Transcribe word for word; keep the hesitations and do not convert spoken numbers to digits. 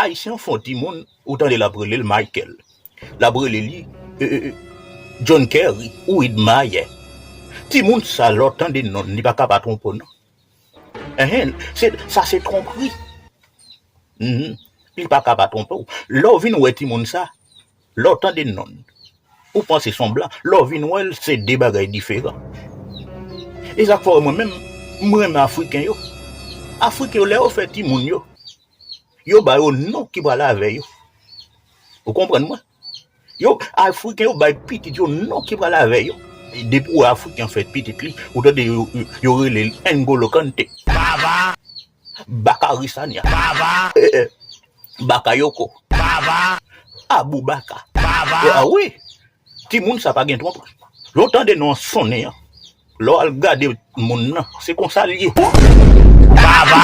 Ayisyen an fè yon timoun, ou tande l ap rele l Michael. L ap rele li, e, e, e, John Kerry, ou Widmaya. Timoun sa, lè w tande non l, li pa ka pa twonpe w, non. Enhen, se, sa se twonpri. Mhm. Li pa ka pa twonpe w. Lè w vin wè timoun sa, lè w tande non l, ou panse se yon blan. Lè w vin wè l, se de bagay diferan. E sa k fè w wè mwen menm, m renmen Afriken yo. Afriken yo, lè yo fè timoun yo, yo ba yo non ki pral avè yo. Ou konprann mwen? Yo, Afriken yo bay pitit yo non ki pral avè yo. Depi w wè Afriken fè pitit li, ou tande yo, yo, yo rele l N'Golo Kanté. Baba! Bakarisanya. Baba! Eh, eh. Bakayoko. Baba! Abou Baka. Baba! Ah wi! Timoun sa pa gen twonp. Lè w tande non an sonnen an, lè w al gade moun nan, se konsa l ye. Baba!